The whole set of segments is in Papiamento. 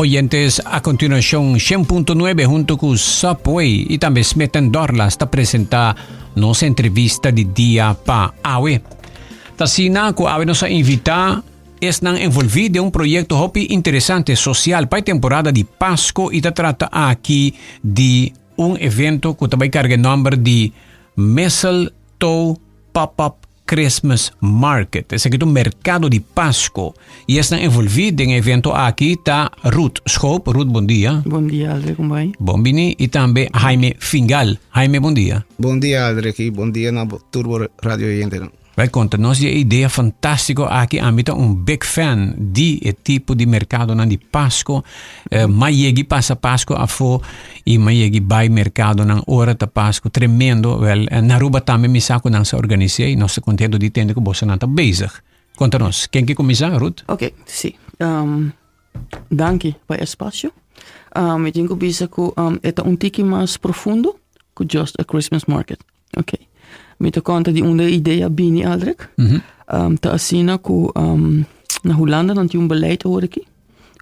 Oyentes, a continuacion 100.9 hunto cu Subway y tambe Smith Dorlas ta presenta nos entrevista di dia pa awe. Ta asina cu awe nos a invita esnan envolvi den un proyecto hopi interesante social pa e temporada di Pasco y ta trata aki di un evento cu ta bay carga e nomber di Mistletoe Pop-Up Christmas Market. Esaki ta un mercado di Pasco y esnan envolvi den e evento aki ta Ruth Schoop. Ruth, bon dia. Bon dia, Aldrich, con bai? Bon bini. Y tambe Jaime Fingal. Jaime, bon dia. Bon dia, Aldrich, y bon dia na tur bo radio oyentenan. Bai konta nos di e idea fantástiko aki. Ami ta un big fan di e tipo di merkadonan di Pasko. Eh, m'a yegi pasa Pasko afó i m'a yegi bai merkadonan ora ta Pasko. Tremendo. Wel, eh, na Aruba tambe mi sa ku nan sa organis'é i nos ta kontento di tende ku bosonan ta bezig. Konta nos, ken ke kuminsá, Ruth? Oké, sí. Danki pa e espasio. Mi tin ku bisa ku e ta un tiki mas profundo ku just a Christmas market. Ok. Mi ta konta di unda e idea bini, Aldrich. Ta asina ku na Hulanda nan tin un beleid awor aki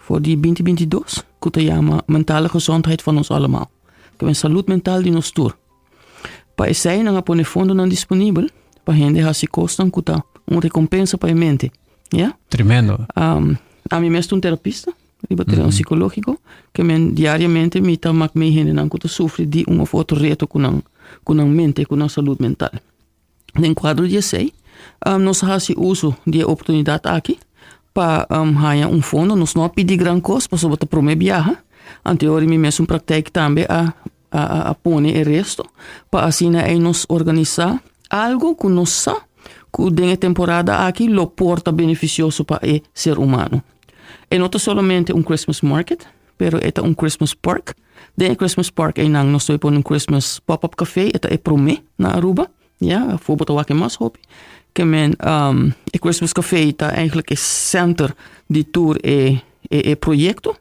for di 2022 ku ta yama mentale gezondheid van ons allemaal. Ku men salud mental di nos tur. Pa esei nan a pone fondonan disponibel pa hende hasi kosnan ku ta un rekompensa pa e mente. Ya? Tremendo. Ami mes ta un terapista. Riba tereno psicológico, ke men diariamente mi ta mak mei hendenan ku ta sufri di un of otro reto ku nan ku nan mente, ku nan salud mental. Den kuadro di esei, nos a hasi uso di e oportunidat aki pa haña un fondo. Nos no a pidi gran kos pasobra ta promé biaha. Anteori mi mesun praktijk tambe a a pone e resto pa asina ei nos organisá algu ku nos sa ku den e temporada aki lo por ta benefisioso pa e ser humano. E no ta solamente un Christmas market, pero e ta un Christmas park. Den e Christmas park einan nos ta pone un Christmas pop-up café, e ta e promé na Aruba, ya, afó bo ta wak e mas hopi. Ke men e Christmas café ta eigenlijk e center di tur e e proyekto.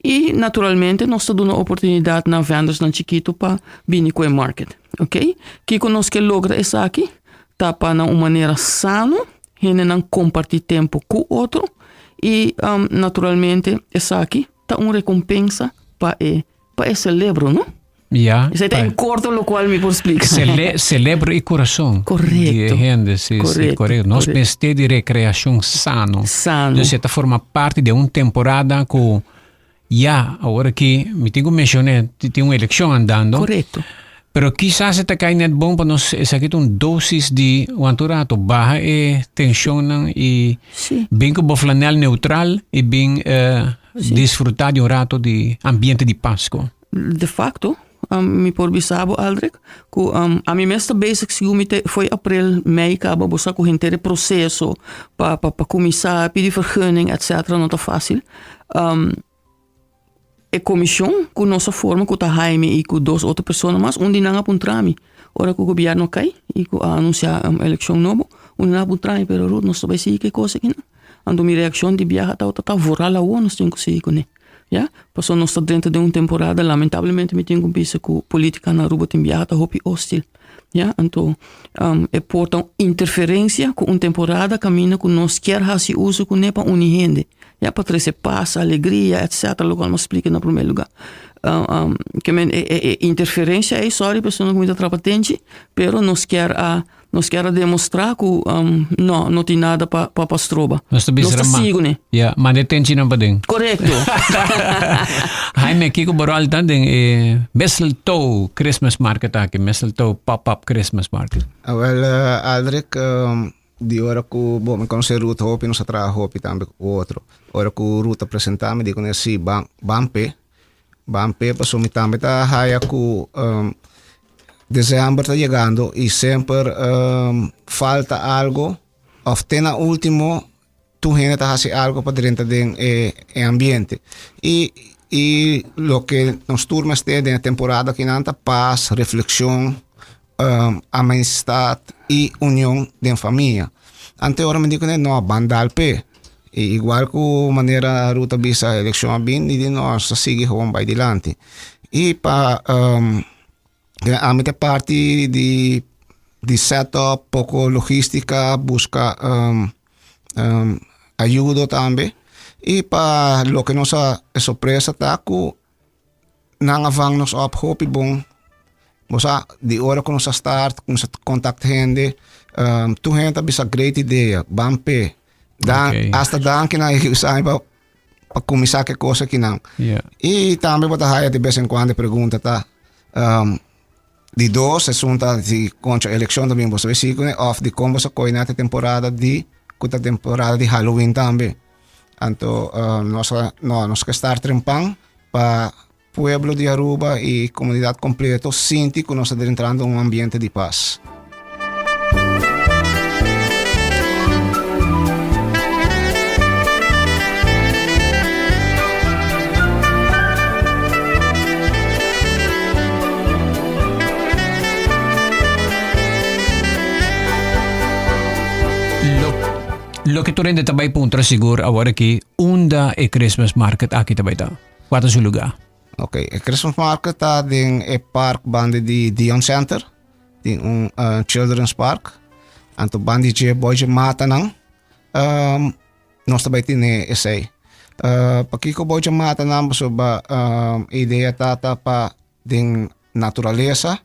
I naturalmente nos ta duna oportunidat na vendersnan chikitu pa bini ku e market, ok. Kiko nos ke logra esaki? Ta pa na un manera sano hendenan kompartí tempu ku otro i naturalmente esaki ta un rekompensa pa e pa e selebro, no? Ya. Esei ta en korto lokual mi por splika. Sele, selebro i kurason. Korekto. Di e hende, si, si, korekto. Nos mester di rekreashon sano. Sano. Dus e ta forma parti di un temporada ku ya, awor aki mi tin ku menshoné, tin un elekshon andando. Korekto. Pero kisas e ta kai net bon pa nos esaki ta un dosis di wantu rato baha e tenshonnan i bin ku bo flanel neutral i bin disfruta di un rato di ambiente di Pasko. De facto, mi por bisa bo, Aldrich, ku ami mes ta bezig sigur mi te foi april, mei kaba bo sa ku henter e proseso pa pa pa kuminsá pidi vergunning etcetera no ta fásil. E komishon ku nos a forma ku ta Jaime i ku dos otro persona mas, un di nan a puntra mi ora ku gobièrnu a kai i ku a anunsiá elekshon nobo, un di nan a puntra mi, pero Ruth nos ta bai sigui ku e kos aki nan? Anto mi reakshon di biaha tabata ta vooral awor nos tin ku sigui kuné. Ya, pasobra nos ta drenta den un temporada, lamentablemente mi tin ku bisa ku politika na Aruba tin biaha ta hopi hostil. Ya, anto e por ta un interferensia ku un temporada kaminda ku nos kier hasi uso kuné pa uni hende. Ya, pa trese pas, alegria, etcetera, lokual mi a splika na promé lugá. Ke men e interferensia ei, sòri persona ku mi ta trapa tenchi, pero nos kier a Nos kier a demostrá ku no, no tin nada pa pa pa stroba. Nos ta bisa Nos ta ma- sigui kuné. Ya, manda e tenchinan paden. Korekto. Jaime, kiko bo ròl ta den e Mistletoe Christmas Market aki, Mistletoe Pop-Up Christmas Market? Awel, Aldrich, di ora ku bo mi konosé Ruth hopi, nos a traha hopi tambe ku otro. Ora ku Ruth a presentá mi di kuné, sí, ban, ban p'e. Ban p'e pasobra mi tambe ta haya ku December ta yegando y semper falta algo of te na ultimo tur hende ta haci algo pa drenta den e ambiente. Y y loke nos tur mester den e temporada akinan ta paz, reflexion, amistad y union den famia. Ante ora mi di kuné no ban dal p'e. Y igual ku manera Ruth a bisa eleccion a bin mi di no nos ta sigui gewoon bai dilanti. Y pa ami ta parti di di set up poko logistica busca ayudo tambe. I pa loke nos a e sorpresa ta ku nan a vang nos op hopi bon. Bo sa di ora ku nos a start ku nos a kontakt hende tur hende ta bisa great idea ban p'e. Dan hasta danki nan a usa mi pa pa kuminsá ku e kos akinan. I tambe bo ta haya di bes en kuando e pregunta ta di dos esun ta di kontra elekshon ta bin boso a sigui kuné òf dikon boso a kohe na e temporada di ku ta temporada di Halloween tambe. Anto nos a no nos ke start trempan pa pueblo di Aruba y comunidad completo sinti cu nos ta entrando un ambiente di paz. Loke tur hende ta bai puntra sigur awor aki, unda e Christmas market aki ta bai ta? Kua ta su lugá? Ok, e Christmas market ta den e park banda di Dion Center, tin un uh, children's park. Anto banda di dje boy dje matanan, um, nos ta bai tene esei. Uh, pakiko boy dje matanan? Pasobra um, e idea ta ta pa den naturalesa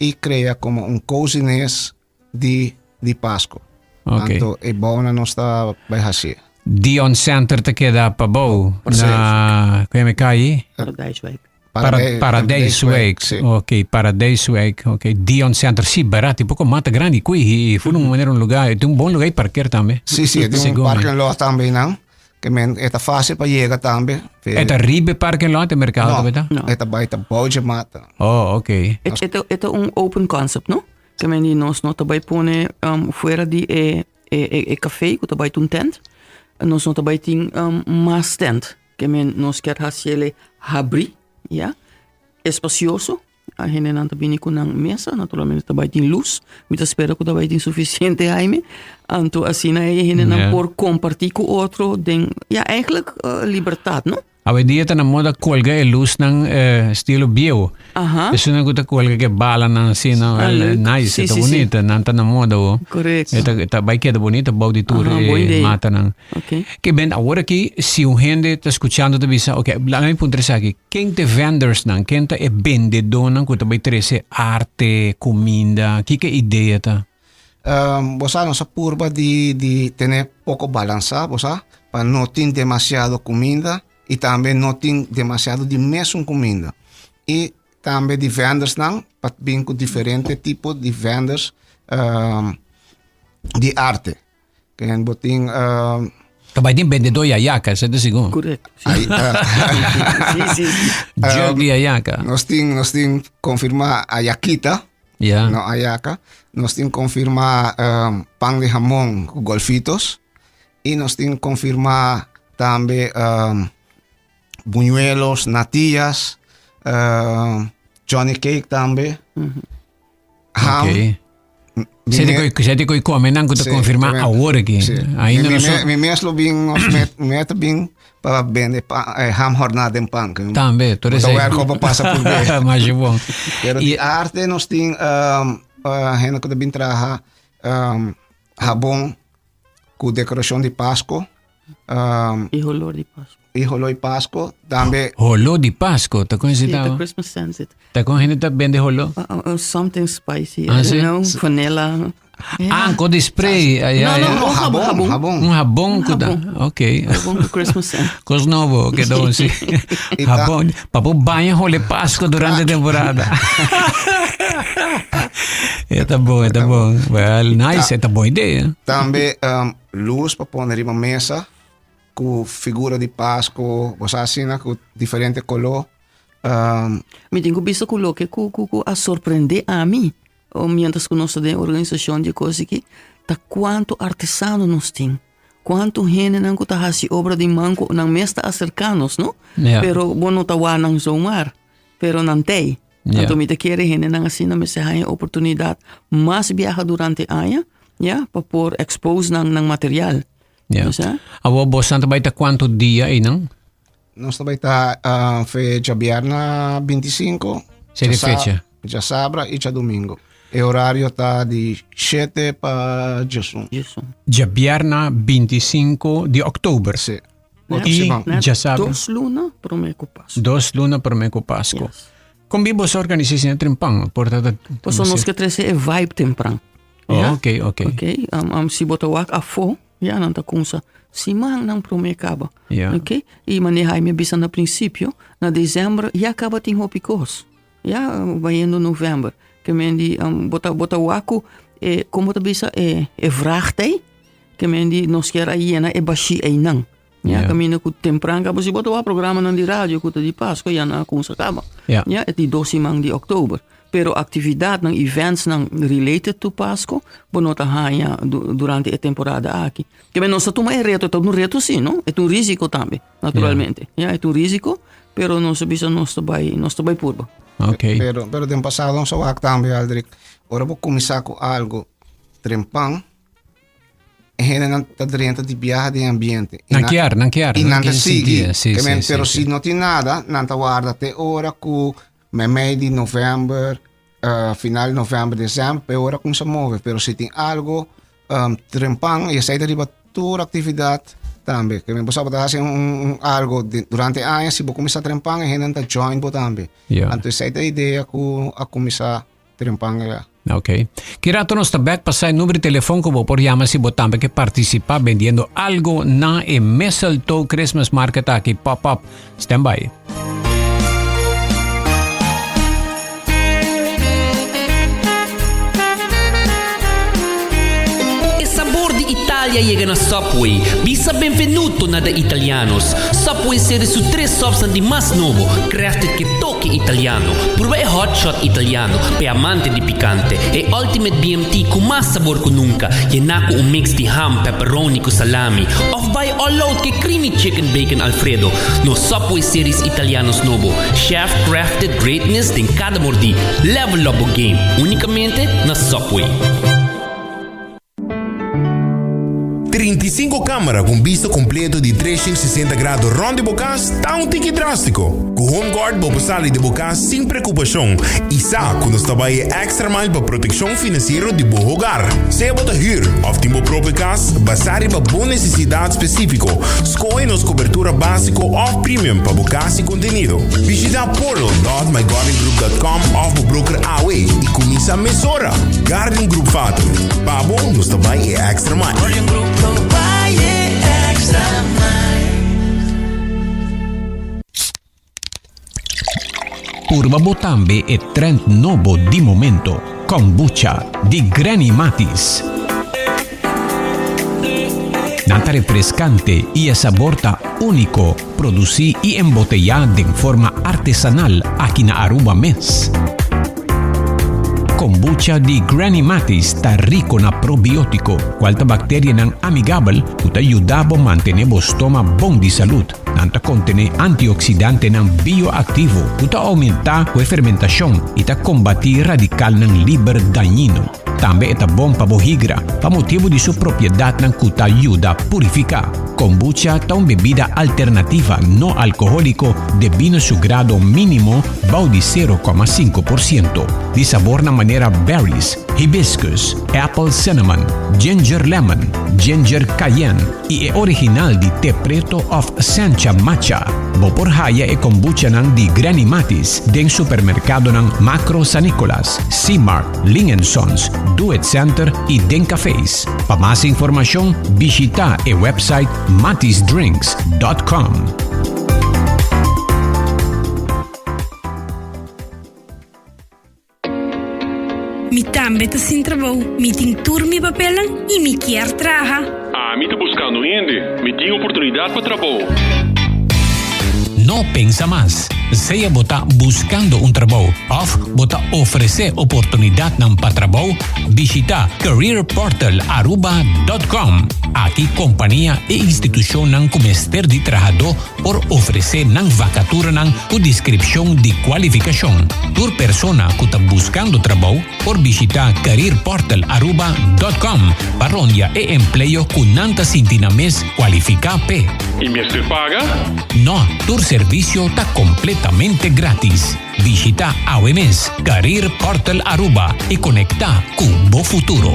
i krea komo un coziness di di Pasco. Ok. Anto e bounan nos ta bai haci. Dion Center ta keda pabou na ku yama e kai? Paradijswijk. Para, Paradijswijk. Si. Ok, Paradijswijk. Ok, Dion Center. Si, barat. E poko mata grandi kui. I fu un manera un lugar. E un bon lugar i parkeer tambe. Si, si, e tin un Segun mi. parking lot tambe nan. Ke men e ta fácil pa yega tambe. E ta riba e parking lot, e mercado No, tambe ta? No. E ta bai ta bou dje mata. Oh, ok. E, e, ta, e ta un open concept, no? Ke men di nos no ta bai pone um, fuera di e, e, e, e café ku ta bai un tent. Nos no ta bai tin um, mas tent. Ke men nos kier hasiele habri, ja, espacioso. A hendenan ta bini ku nan mesa, naturalmente ta bai tin luz. Mi ta spera ku ta bai tin suficiente, Jaime. Anto asina e hendenan Ja. por comparti ku otro den, ja, eigenlijk uh, libertad, no? Awendia ta na moda colga e luznan estilo bieu. Aha. Esunnan cu ta colga ke balanan asina, Ah, wel, leuk. nice, Sí, ta sí, sí. bonita. Nan ta na moda ho. Correcto. E ta, ta bai keda bonita bou di tur Aha, bon e idee. matanan. Ok. Ke ben awor aki si un hende ta scuchando ta bisa, ok, laga mi puntra esaki, ken ta e vendorsnan, ken ta e bendedonan cu ta bai trece arte, cuminda, kiko e idea ta? Bo sa nos a purba di di tene poko balansá bo sa pa no tin demasiado kuminda i tambe no tin demasiado di mesun kuminda i tambe di vendersnan pa bin ku diferente tipo di venders di arte ken bo tin Ta bai tin bendedó yayaka esei ta sigur. Correcto. Sí. Sí, sí, sí. Jug di yayaka. Nos tin nos tin konfirmá ayakita. Ja. No ayaka. Nos tin konfirmá um, pan de jamón ku golfitos. I nos tin konfirmá tambe um, buñuelos, natillas, um, Johnny cake tambe. Ham. Okay. Mi Sete me- koi, sete koi come nan ku ta Sí, konfirmá mi- awor aki. Sí. Ainda mi, no mi, so. mi mes lo bin, nos met, met bin pa bende pa, eh, ham hornada den pan. Tambe, tur Ta esei. werk op pasa por be. Masha bon. Pero I- di arte nos tin um, uh, hende ku ta bin traha um, habon ku dekoracion di Pasco. Um, E holor di Pasco. E holor di Pasco. Tambe. Holor di Pasco, ta con Sí, ta Christmas scent. Ta con gente ta bende holor? Uh, uh, something spicy, ah, I don't know, vanilla. Yeah. Ah, con di spray. Ah, no, no, no, jabón, jabón. jabón. Un jabón, un jabón. Ok. Jabón con Christmas scent. Cos nobo, que don, sí. Jabón. Papo baña hole Pasco durante temporada. Eta bon, eta bon. Well, nice, eta bon idea. Tambe um, Luz pa pone riba mesa ku figura di Pasku, bo sa asina ku diferente koló. Um, Mi tin ku bisa ku loke ku ku ku a sorprende ami o mientras ku nos ta den organisashon di e kos aki ta kuantu artesano nos tin, kuantu hendenan ku ta hasi obra di man ku nan mes ta aserká nos no, Ja. pero bo no ta wak nan zomaar, pero nan t'ei. Ja. Anto mi ta kere hendenan asina mester haña oportunidat mas biaha durante aña, ya, pa por expose nan nan material. Ja. Bo sa? Awor bosan ta bai ta kuantu dia einan? Nos ta bai ta uh, fe djabièrnè 25. Sede fecha. Djasabra i djadumingu. E horario ta di 7 pa djesun. Djesun. Djabièrnè 25 di òktober. Sí. Otro I siman. Net djasabra. Dos luna promé ku Pasku. Dos luna promé ku Pasku. Yes. Kon bin boso organisá esei trempan? Por ta ta Pasobra nos ke trese e vibe tempran. Oh, Ja? ok, ok. Ok, um, um, si bo ta wak afó, ja, nan ta kumsa simannan promé kaba. Ja. Ok, i manera Jaime a bisa na prinsipio, na desèmber ya kaba tin hopi kos. Ya, bayendo novèmber. Ke men di, um, bo ta, bo ta wak ku e, kon bo ta bisa, e, e vraag t'ei, ke men di nos kier a yena e bashí einan. Ya, Ja. kaminda ku tempran kaba, si bo ta wak programanan di radio ku ta di Paskua, ya nan a kumsa kaba. Ja. Ya, e di dos siman di òktober. Pero aktividatnan, eventsnan related to Pasko, bo no ta haña durante e temporada aki. Ke men nos ta tuma e reto, e ta un reto si, no? E ta un risiko tambe, naturalmente. Ya, e ta un risiko, pero nos a bisa nos ta bai, nos ta bai purba. Ok. Pero, pero den pasado nos a wak tambe, Aldrich, ora bo kuminsá ku algo trempan, e hendenan ta drenta di biaha den ambiente. Nan kier, nan kier. I nan ta kier sigui. sinti, Si, Ke men, si, pero si, si no tin nada, nan ta warda te ora ku Meimei di november, final di november, december, pe ora cuminsa move. Pero si tin algo trempan, y esey ta riba tur actividad tambe. Ke men bo sa bo ta haci un algo durante aña, si bo cuminsa trempan, e hendenan ta join bo tambe. Anto esey ta e idea cu a cuminsa trempan ya. Ok. Ki rato nos ta bek pasa e number di telefon ku bo por yama si bo tambe ke partisipa bendiendo algo na e Mistletoe Christmas Market aki pop-up. Stand by. E sabor di Italia yega na Subway. Bisa benvenuto na de Italianos. Subway sere su tres subsnan di mas nobo, crafted ke toke italiano. Purba e hot shot italiano, p'e amante di pikante, e ultimate BMT ku mas sabor ku nunka, yená ku un mix di ham, pepperoni ku salami, òf bai all out ku e creamy chicken bacon alfredo. Nos Subway Series Italianos nobo, chef crafted greatness den kada mordí. Level up bo game, únikamente na Subway. 35 camera cu un bista completo di 360 grado rond di bo cas ta un tiki drastico. Cu HomeGuard bo por sali di bo cas sin preocupacion y sa cu nos ta bay e extra mile pa proteccion financiero di bo hogar. Sea bo ta huur of tin bo propio cas, basa riba bo necesidad specifico, scohe nos cobertura basico of premium pa bo cas y contenido. Bishita portal.myguardiangroup.com of bo broker awe y cuminsa mesora! Guardian Group Fatum. Pa bo nos ta bai e extra mile. Guardian Group lo bai e extra mile. Purba bo tambe e trend nobo di momento, Kombucha di Granny Matis. Nan ta refrescante y e sabor ta unico, produci y embotella den forma artesanal aki na Aruba mes. Kombucha di Granny Matis ta rico na probiótico, cual ta bacterianan amigabel cu ta yuda bo mantene bo stoma bon di salud. Nan ta contene antioxidantenan bioactivo cu ta aumenta cu e fermentacion y ta combati radicalnan liber dañino. Tambe e ta bon pa bo higra, pa motibu di su propiedadnan cu ta yuda purifica. Kombucha ta un bebida alternativa no alcoholico debí na su grado minimo bou di 0,5%, di sabornan manera berries, hibiscus, apple cinnamon, ginger lemon, ginger cayenne y e original di te preto of sencha matcha. Bo por haya e kombuchanan di Granny Matis den supermercadonan Makro San Nicolas, Seamark, Ling and Sons, Do It Center y den cafés. Pa mas informacion bishita e website matisdrinks.com. Mi tambe ta sin trabou, mi tin tur mi papelnan y mi kier traha. Ami ta buscando hende, mi tin oportunidad pa trabou. No pensa mas. Sea bo ta buscando un trabou of bo ta ofrece oportunidadnan pa trabou, bishita careerportalaruba.com. Aki compania y institucionnan cu mester di trahadó por ofrece nan vacaturanan cu descripcion di cualificacion. Tur persona cu ta buscando trabou por bishita careerportalaruba.com pa rondia e empleo cu nan ta sinti nan mes cualifica p'e. Y mester paga? No, tur servicio ta completamente gratis. Bishita awe mes Career Portal Aruba y conecta cu bo futuro.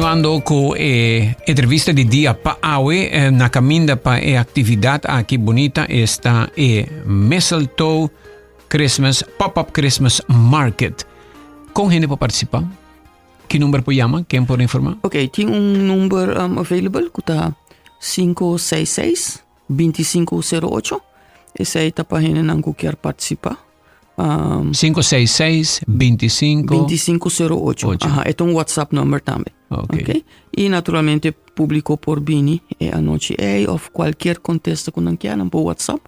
Continuando cu e entrevista di dia pa awe, eh, na caminda pa e actividad aki bonita esta e Mistletoe Christmas Pop-up Christmas Market. Con hende por participa? Ki number por yama? Ken por informa? Ok, tin un number um, available ku ta 566 2508. Esei ta pa hendenan ku kier participa. Um, 566 25 2508. Ocho. Aha, e ta un WhatsApp number tambe. Ok. Ok. Y naturalmente publico por bini e anochi ei of cualkier contesta ku nan kier nan por WhatsApp.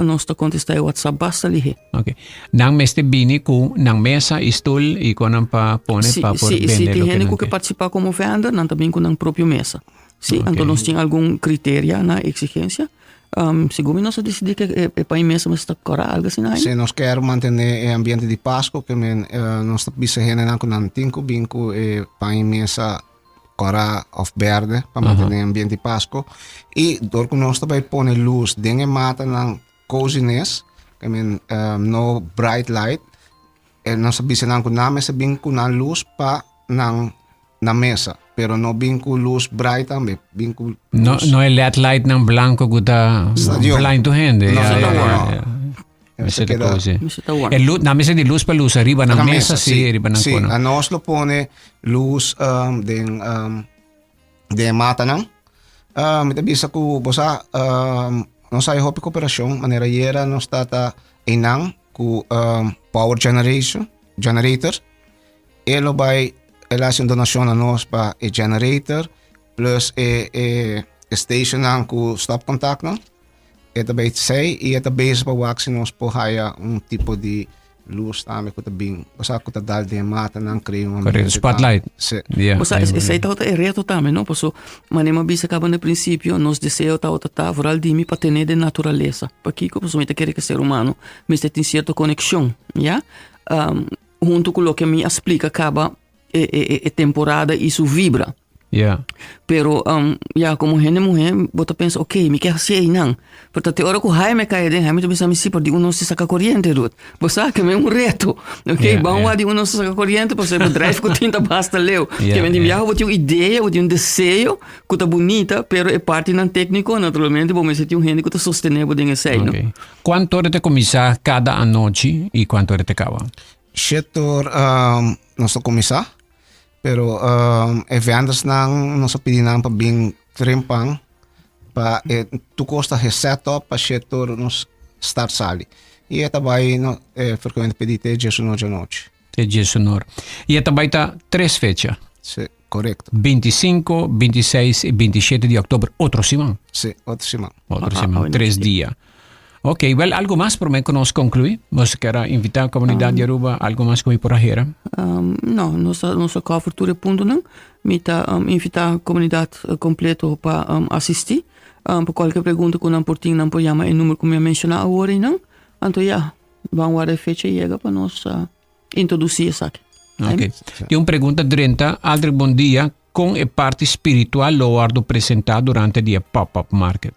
Nos ta contesta e WhatsApp basta lihe. Ok. Nan mester bini ku nan mesa y stoel y con nan pa pone Si, pa por si, bende si tin loke hende nan ku ke ke. participa como vender, nan ta bin ku nan propio mesa. Si, Ok. anto nos tin algun criteria na exigencia. Um, segun mi nos a decidi ke e, e pan mesa mester ta kora algo asina, Si nos kier mantene e ambiente di Pasco, ke men, eh, nos ta bisa hendenan ku nan tin ku bin ku e pan mesa kora of berde pa mantené e ambiente di Pasco. I dor ku nos ta bai pone lus den e matanan coziness, I mean, um, no bright light, e nos ta bisa nan ku nan mester bin ku nan lus pa nan na mesa, pero no bin ku lus bright tambe, bin ku No, lus. no e LED light nan blanco ku ta Stadion. blind tu hende. No, Ja, no, ja, no, ja, no. ja. Mester Mester ta keda- cozy. Mester ta warm. E luz, nan mester di luz pa luz riba nan Na mesa, sí, riba nan sí, kono. a nos lo pone luz um, den, um, den matanan. Um, mi ta bisa ku bo sa, um, nos hay hopi koperashon, manera yera nos tata einan ku um, power generation, generator. E lo bai, el hasi un donashon na nos pa e generator plus e, e, e stationnan ku stopcontactnan. E ta bay sei y e ta bezig pa wak si nos por haya un tipo di luz tambe cu ta bin, osea cu ta dal den e matanan, crea un Correcto, ambiente spotlight. tambe. Si. Yeah. Osea, es, esey tabata e reto tambe, no? Paso, manera mi a bisa caba na principio, nos deseo tabata ta, vooral di mi, pa tene den naturalesa. Pakico? Pasobra mi ta kere cu e ser humano mester tin cierto conexion, ya? Um, hunto cu loke mi a splica caba e, e, e temporada y su vibra. Yeah. Pero um, ya, como hende muher, bo ta pensa, ok, mi ke hasi einan. Pero ta te ora ku Jaime kai den, Jaime ta pensa, mi si, pero di uno se saca corriente, Ruth. Bo sa que me un reto. Ok, Yeah, ban yeah. wa di uno se saca corriente, pasobra e bedrijf ku tin ta basta leu. Yeah, Ke men di yeah. biaha bo tin un idea, bo tin un deseo ku ta bunita, pero e partinan técnico, naturalmente, bo mester tin un hende ku ta sostene bo den esei, no? Okay. Kuantu ora ta kuminsá kada anochi i kuantu ora ta kaba? Shit or um, nos ta kuminsá, pero um, e vendersnan nos a pidi nan pa bin trempan pa e tur kos ta geset up pa shit or nos start sali. I e ta bai no, e frecuente pidi te djesunor djanochi. Te djesunor. I e ta bai ta tres fecha. Si, korekto. 25, 26 i 27 di òktober, otro siman. Si, otro siman. Otro Ah, siman, ah, tres dia. Ok, wel algo mas prome ku nos conclui? Nos kier a invita comunidad di Aruba, algo mas ku mi por a hera? Um, no, nos a, nos a cover tur e puntonan. Mi ta um, invita comunidad eh, completo pa um, asisti. Um, pa cualkier pregunta ku nan por tin, nan por yama e numero ku mi a menciona awor einan. Anto ya, ban warda e fecha yega pa nos uh, introduci esaki. Ok. Tin un pregunta drenta, Aldrich bon dia, kon e parti spiritual lo wordo presenta durante di e pop-up market?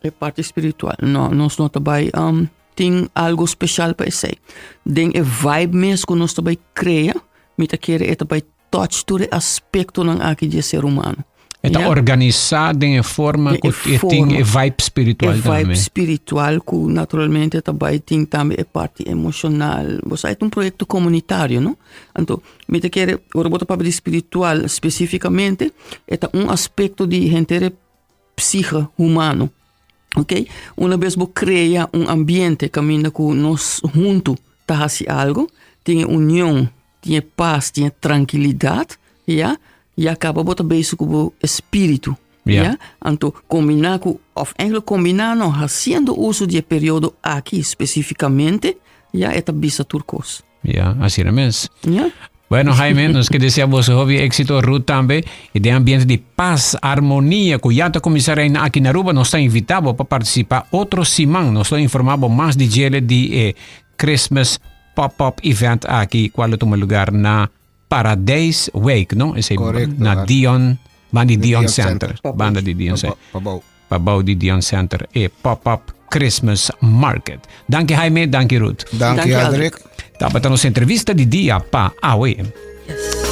E parti spiritual. No, nos no ta bai um, tin algo special pa esei. Den e vibe mes ku nos ta bai crea, mi ta kere e ta bai touch tur e aspectonan aki di e ser humano. E ta Ja? organisa den e forma Den ku e e tin e forma. vibe spiritual E vibe tambe. spiritual ku naturalmente ta bai tin tambe e parti emocional. Bo sa e ta un proyecto comunitario, no? Anto, mi ta kere, ora bo ta papia di spiritual specificamente, e ta un aspecto di henter e psiche humano. Ok? Una bes bo crea un ambiente caminda cu nos hunto ta haci algo, tin e union, tin e paz, tin e tranquilidad, ya, ya caba bo ta bezig cu bo espíritu. Ja. Ya? Anto combina cu, of eigenlijk combina no, haciendo uso di e periodo aki specificamente, ya, e ta bisa tur cos. Ja, asina mes. Ja. Bueno, Jaime, nos ke desea boso hopi éxito, Ruth tambe, y den ambiente di paz, armonía, cu ya ta cuminsa reina aki na Aruba, nos ta invita bo pa participa otro siman. Nos lo informa bo mas di djele di e Christmas Pop-Up Event aki, cual lo tuma lugar na Paradijs Wijk, no? Esey Correcto, na Har. Dion, banda di Dion Dion Center. Center. Banda di Dion Center. Pa bou. Pa bou di Dion Center, e Pop-Up Christmas Market. Danki Jaime, danki Ruth. Danki Danki, Aldrich. Tabata nos entrevista di dia pa awe. Yes.